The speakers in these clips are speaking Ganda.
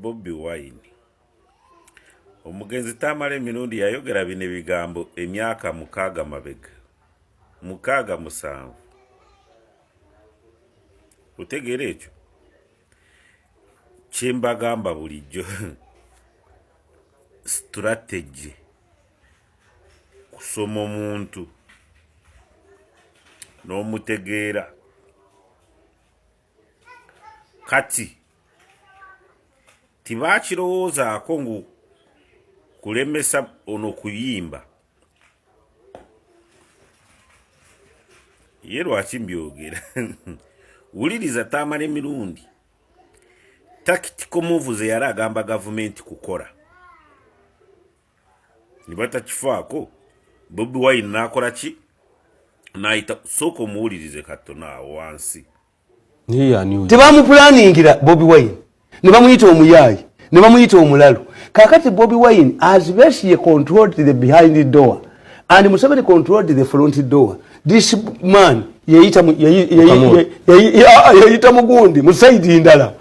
Bobi Wine. Omugenzi Tamale Emirundi yayogera bino ebigambo emyaka 6 mabega, 6 7. Otegeera ekyo kyembagamba bulijjo, strategy kusoma omuntu n'omutegeera. Kati tibakirowoozaako ngu kulemesa ono kuyimba. Ye lwaki mbyogera? Wuliriza Tamale Mirundi tactical move ze yali agamba gavumenti kukola ne batakifaako. Bobi Wine n'akola ki? N'ayita. Sooka omuwulirize katono awo wansi. Tebamupulaningira Bobi Wine, ne bamuyita omuyaayi, ne bamuyita omulalu. Kakati Bobi Wine, as Besigye controlled the behind door and Museveni controlled the front door, this man yeyita yeyita mugundi mu side ndala.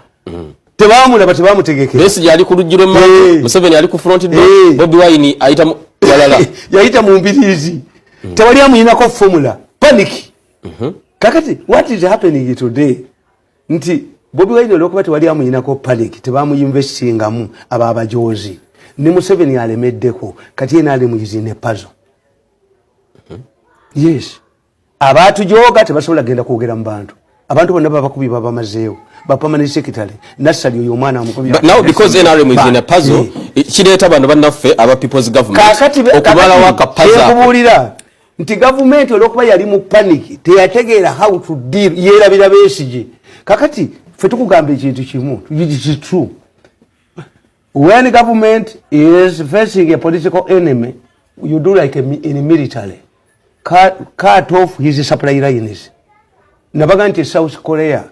Tebamulaba, tebamutegekera. Besigye ali ku luggi lw'emmanju, Museveni ali ku front door, Bobi Wine ayita walala. Yayita mu mbiriizi, tewali amuyinako formula, panic. Kakati what is happening today nti Bobi Wine, olwokuba tewali amuyinako panic, tebamuyinvestingamu abo abajozi, ne Museveni alemeddeko. Kati yena ali muyizine puzzle. Yes, abatujoga tebasobola genda kwogera mu bantu. Abantu bonna babakubi babamazeewo, ba permanent secretary nassali oyo omwana amukubi. But now because NRM is in a puzzle, kireeta bano bannaffe aba People's Government Kakati okubalawo akapuzzle ako. Kyekubuulira nti gavumenti olwokuba yali mu panic, teyategeera how to deal, yeerabira Besigye. Kakati ffe tukugamba ekintu kimu, it is true: when government is facing a political enemy, you do like in military, cut off his supply lines. Nabaga nti South Korea,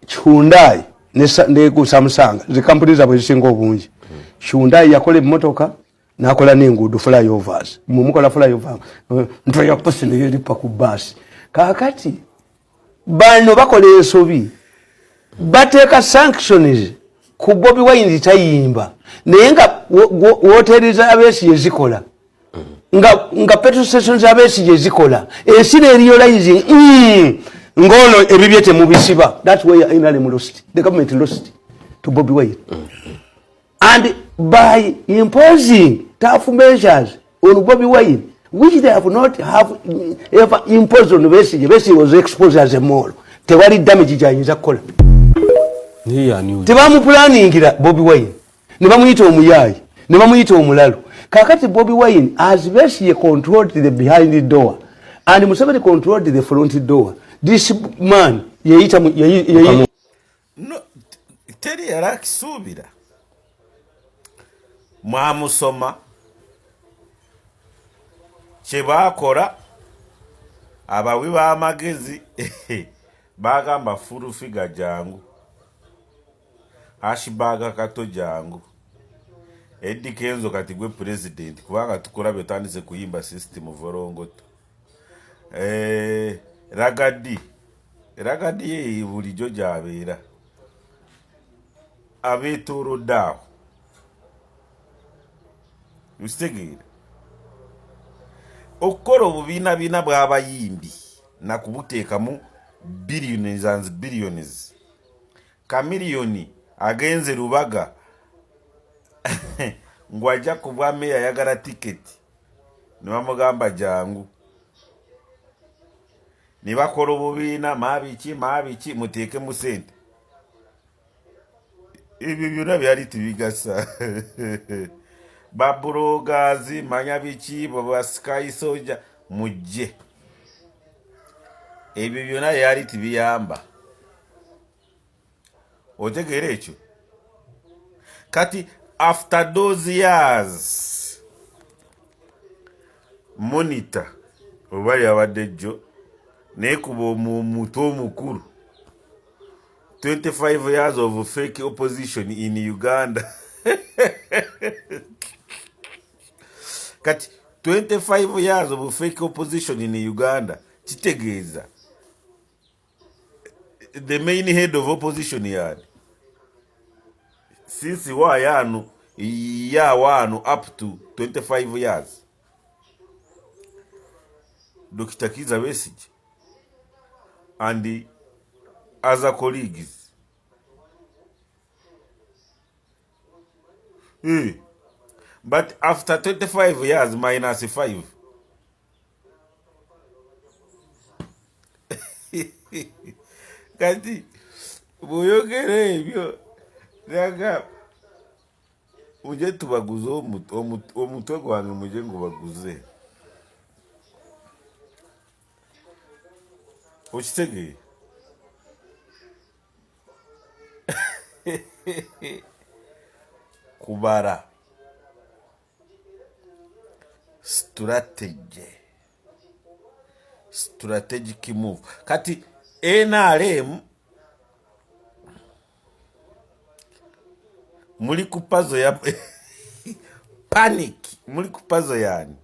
Hyundai ne ku Samsung, zikampuni zaabwe ezisinga obungi, Hyundai yakola emmotoka nakola n'enguudo, flyovers. Mwemukola flyover, ntoyaposi neyeripa ku baasi. Kakati bano bakola ensobi, bateeka sanctions ku Bobi Wine, tayimba, naye nga woteri za Besigye zikola, nga petrol station za Besigye zikola, ensi nerealizing ngono ebibye temubisiba. That's where NRM lost, the government lost to Bobi Wine. And by imposing tough measures on Bobi Wine, which they have not have ever imposed on Besigye, Besigye was exposed as a mole, tewali damage gyayinza kukola. Tebamupulaningira Bobi Wine, ne bamuyita omuyaayi, ne bamuyita omulalu. Kakati Bobi Wine, as Besigye controlled the behind door and Museveni controlled the front door, this man yeyita No, teri yali akisuubira. Mwamusoma kye baakola, abawi b'amagezi bagamba Full Figure jangu, Ashbaga Kato jangu, Eddy Kenzo kati gwe president, kubanga tukulabye otandise kuyimba system vorongoto. Ragga Dee, Ragga Dee ye bulijjo gyabeera abeetoolodde awo, nkitegeera okukola obubiinabiina bw'abayimbi nakubuteekamu billions and billions. Chameleone agenze Lubaga ngwajja ku bwa meya, ayagala tiketi, ne bamugamba jangu, ne bakola obubiina maabiki maabiki, muteekemu sente. Ebyo byonna byali tebigasa. Babloggers, manya biki, ba Sky Soja, mujje, ebyo byonna byali tebiyamba. Otegeera ekyo? Kati after those years, Monitor oba yabadde jjo nekuba omutwe omukulu, 25 years of fake opposition in Uganda. Kati 25 years of fake opposition in Uganda kitegeeza the main head of opposition yani Since wayano ya wano up to 25 years. Dr. Kiza Besigye and other colleagues. But after 25 years minus 5 kati bw'oyogera ebyo naga muje tubaguze omutwe gwange muje ngubaguze okitegeera. Kubara strategy, strategic move. Kati NRM muli ku puzzle ya panic, muli ku puzzle yani.